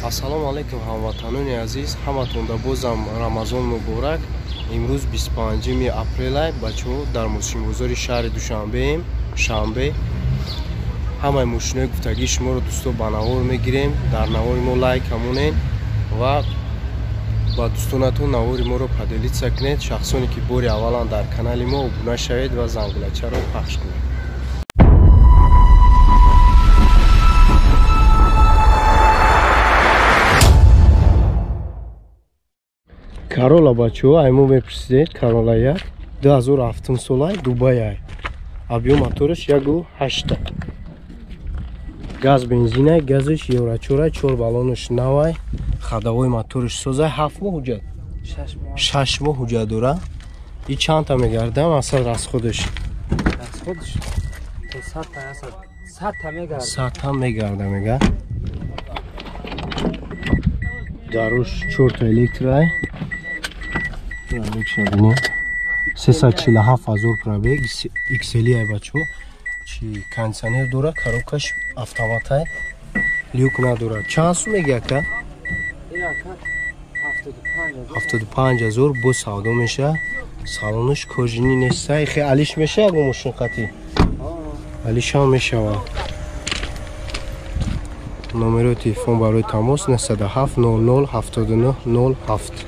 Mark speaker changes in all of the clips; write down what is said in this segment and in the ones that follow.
Speaker 1: Ассалому алайкум ҳамватанони азиз, ҳаматонда бозам Рамазон муборак. Имрӯз 25 апрелай, бачаҳо дар мошинбозори шаҳри Душанбеем, шанбе. Ҳамаи мошинои гуфтагии шуморо дӯсто ба навор мегирем. Дар навори мо лайк ҳамонед ва ба дӯстонатон навори моро поделиться кунед. Шахсоне ки бори аввалан дар канали мо обуна шавед ва зангулачаро пахш кунед. Карола бачаҳо, ай мо мепурсидед, Карола 1 2007 солай, Дубай. Объем мотораш 1.8. Газ бензинай, газиш евро 4, 4 баллонаш навай, ходовой мотораш созай, 7 моҳ ҳуҷҷат. 6 моҳ ҳуҷҷат дора. И чандта мегардам асал расходаш?
Speaker 2: Расходаш то 100 та, 100 та мегарда.
Speaker 1: 100 та мегарда мега. Даруш 4 та электрай. Бинед 347 ҳазор пробег, XL ай бачо. Чи кондиционер дора, коробкаш автоматай, люк надора. Чанд сум меги ака? 75 ҳазор бо савдо меша. Салонаш кожини нестай. Хе алиш меша ягон мошин қатӣ? Алишам мешава. Номерои телефон барои тамос 907 00 79 07.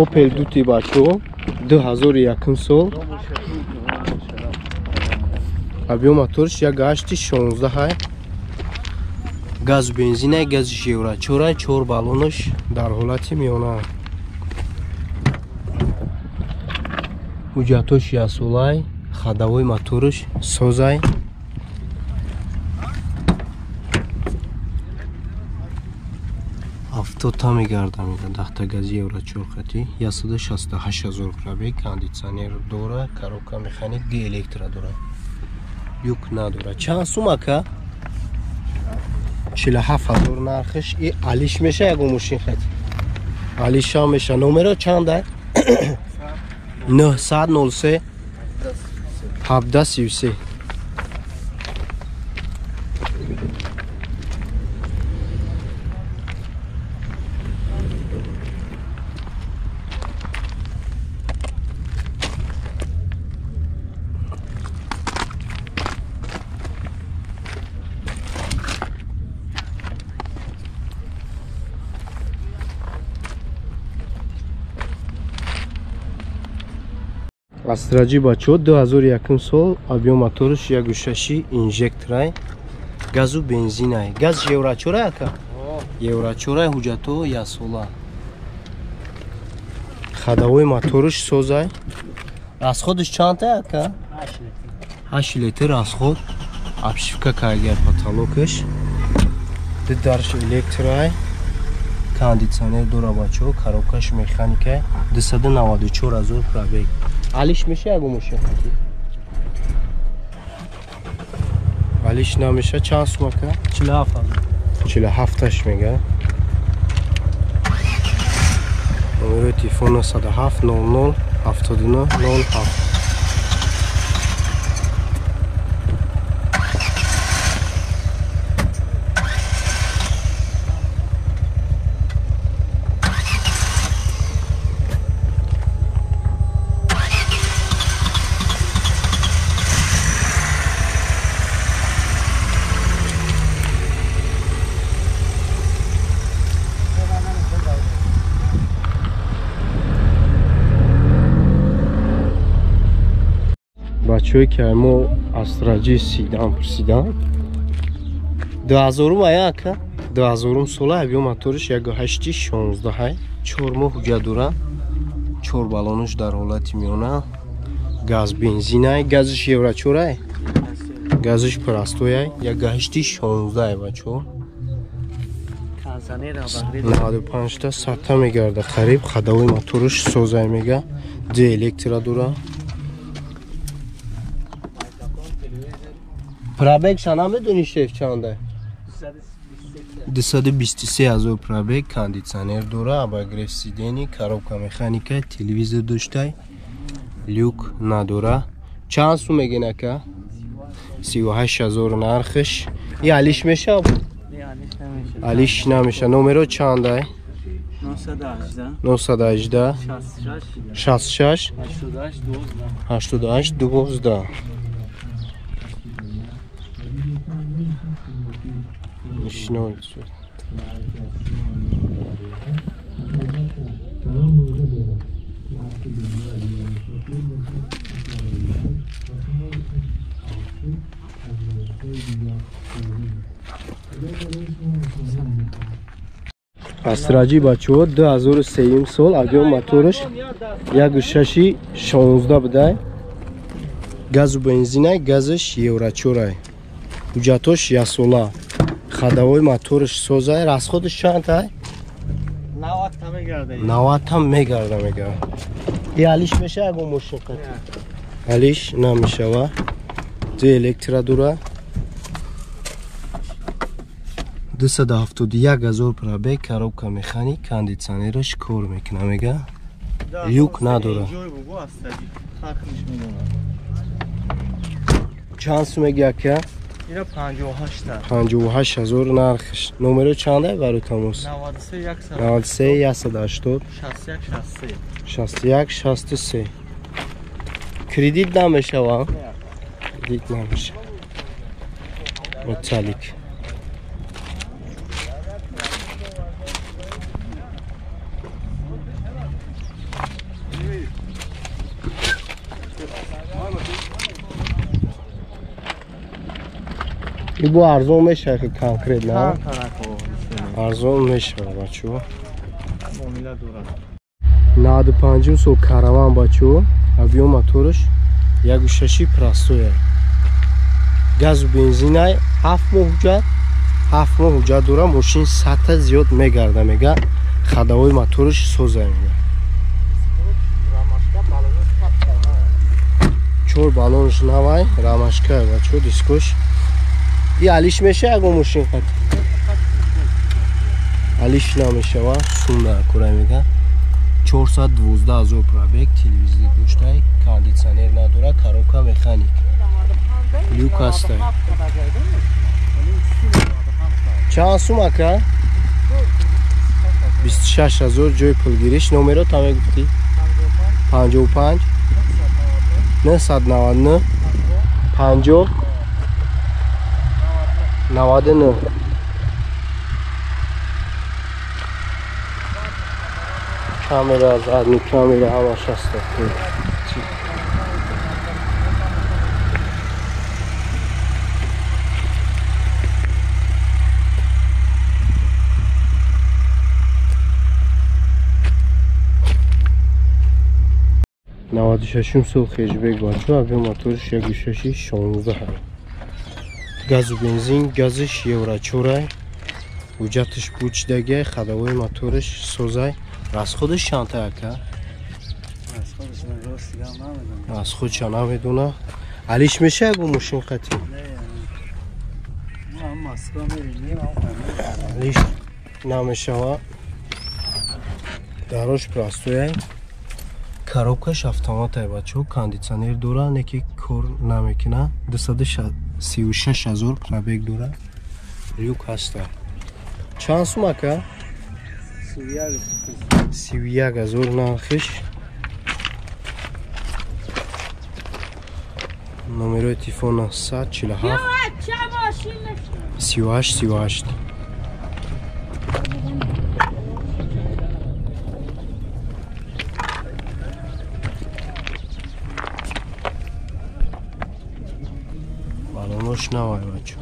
Speaker 1: Opel дути бачо 2001 сол. Объем моторш 1.8 16. Газ бензинай, газиш евро 4, 4 баллонаш дар ҳолати миёна. Ҳуҷҷатош ясулай, ходовой моторш созай. Та мегарда мега дахта гази евро 4 хати 168 ҳазор пробег, кондиционер дора, коробка механик, ди электро дора, люк надора. Чанд сум ака? 47 ҳазор нархиш. И алиш меша ягон мошин хати? Алишам меша. Номеро чанда? 903 1733. Астраҷи бачо 2001 сол, объем моторш 1.6 инжекторай, газу бензинай. Газ евро 4 ака? Евро 4, ҳуҷҷато ясола. Ходовой моторш созай. Расходаш чандта ака? 8 литр расход. Обшивка каргар потолокаш. Ду дарш электрай. Кондиционер дора бачо, коробкаш механикай. 294 ҳазор пробег. Алиш меша ягон мошин хати? Алиш намеша. Чанд сум ака?
Speaker 2: 47 ҳазор.
Speaker 1: 47 мега. Номерои телефон 907 00 79 07. Бачаҳое ки мо Астраҷи сидан пурсидан, 2000 ая ака? 2000 сола, объем моториш 1.8 16, 4 моҳ ҳуҷҷат дора, 4 баллонаш дар ҳолати миёна, газ бензинай, газиш евро 4, газиш простояй, 1.8 16 бачаҳо. 95 та сатта мегарда қариб, ходовой моторш созай мега, ди электро дора. Пробег шана медонӣ шеф чанда? 223 ҳазор пробег, кондитсионер дора, обогрев сидений, коробка механика, телевизор доштай, люк надора. Чанд сум мегин ака? 38 ҳазор нархш. И алиш мешав? Алиш намеша. Номеро чандай? 918 66 88 12. Астраҷи бачаҳо 2003 сол, объем мотораш 1.6 16 будай. Газу бензинай, газаш евро 4. Ҳуҷҷатош ясола. Ходовой мотораш созай, расходаш чанд ай?
Speaker 2: 90 та мегарда.
Speaker 1: 90 та мегарда мега. И алиш меша ягон мошин қати? Алиш намешава. Ду электро дура. 271 ҳазор пробег, коробка механик, кондитсионераш кор мекуна мега. Люк надора. Чанд сум меги ака?
Speaker 2: Ира 58 та.
Speaker 1: 58 ҳазор нархш. Номеро чанд ай барои тамос?
Speaker 2: 93
Speaker 1: 93 180
Speaker 2: 61 63.
Speaker 1: 61 63. Кредит намешава? Кредит намешава. Металлик. Ибо арзон мешава ки конкретно? Арзон мешава бачо. 95 сол караван бачо, объем мотораш 1.6 простой. Газу бензинай, 7 моҳ ҳуҷҷат, 7 моҳ ҳуҷҷат дора, мошин сата зиёд мегарда мега, ходовой мотораш созай мега. Чор баллонш навай, рамашка бачо, дискош. И алиш меша ягон мошин қати? Алиш намешава, сумна кура мега. 412 ҳазор пробег, телевизор доштай, кондитсионер надора, коробка механик. Люк ҳастай. Чанд сум ака? 26 ҳазор ҷои пулгириш. Номеро та мегуфтӣ? 55 999 50 99. Камера, задний камера, ҳамаш ҳаст. 96 сол хешбек бачо, объем моториш 1.6 16. Газу бензин, газиш евро 4. Ҳуҷҷаташ пучдагай, ходовой моториш созай. Расходаш чанд та ака? Расходша намедона. Алиш меша ягон мошин қати? Алиш намешава. Дарош простой. Коробкаш автоматай бачо, кондитсионер дора, неки кор намекуна. 236 ҳазор пробег дора. Люк ҳаста. Чанд сум ака? 31 ҳазор нархиш. Номерои телефона 147 38 38. Балонош навай бачо.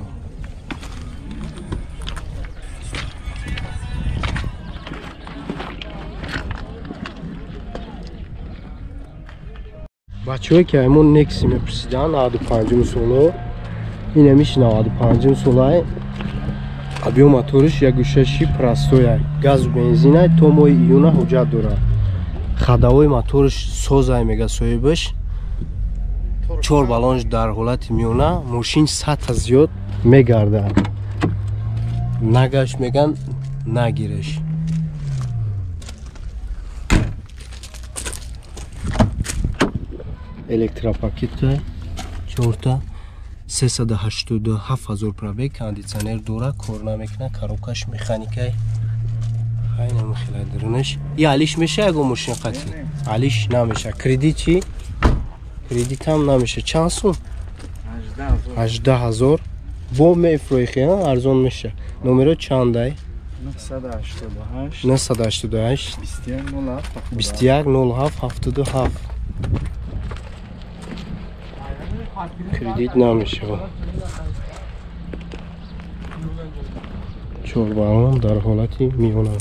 Speaker 1: Бачаҳое ки аймон Некси мепурсиданд 95 соло, инамиш 95 солай, объем моториш 1.6 простой, газу бензинай, то моҳи июна ҳуҷҷат дорад. Ходовой моториш созай мега соҳибаш, чор баллонш дар ҳолати миёна, мошин сата зиёд мегардад. Нагаш меган нагиреш. Электропакета 4 387 000 пробег, кондитсионер дора, кор намекунад, коробкаш механикай. Хайна михила дурунаш. И алиш меша ягон мошин қатӣ? Алиш намеша. Кредит чӣ? Кредит ҳам намеша. Чанд сум? 18 000. Бо мефурӯхи, арзон меша. Номеро чандай?
Speaker 3: 988
Speaker 1: 988
Speaker 3: 21
Speaker 1: 07 77. Кредит намешава. Чорбалон дар ҳолати миёна.